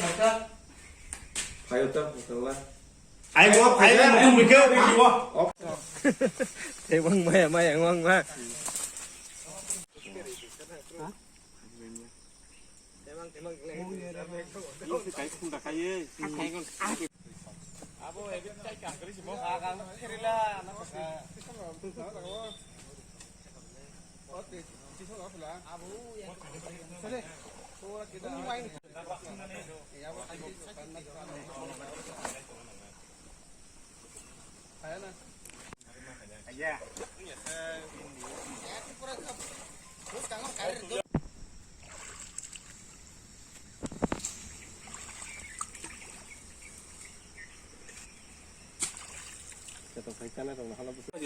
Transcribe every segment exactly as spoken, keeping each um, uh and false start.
Phaio ta, phaio ta. Ai mo, ai mo, mo, mo, mo, mo. Tebang maya, maya, ngwang ma.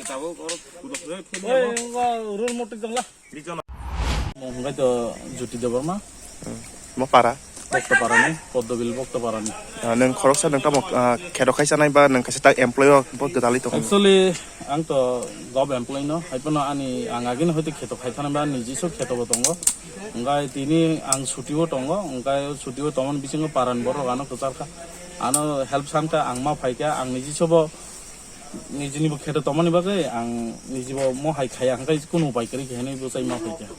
Tabuk oro kudo khe philya. Oi, wngkha rul motik dongla. Mung hwnkhe to Jyoti Debbarma. Hmm. Mo para? Bokto parani, Poddobil Bokto parani. Ah, nwng khoroksa nwng tamo, ah, kheto khai chanai ba nwng kaisa ta employee o bo gwdalwi tongo? Actually, ang to job employee no, hai phano ani ang agini hoite kheto khai thani ba ani jisu kheto bo tongo. Hwnkhe tini ang chuti o tongo, hwnkhe chuti o tongmani bisingo parani borok ano kwchar kha. Ano help san kha, ang ma phai kha, ang ni jisu bo nijini bo kheto tongmani bagwi ang niji bo mo hai khaya, hwnkhe kunu upai kwrwi khe hinwi bwchai ma phai kha.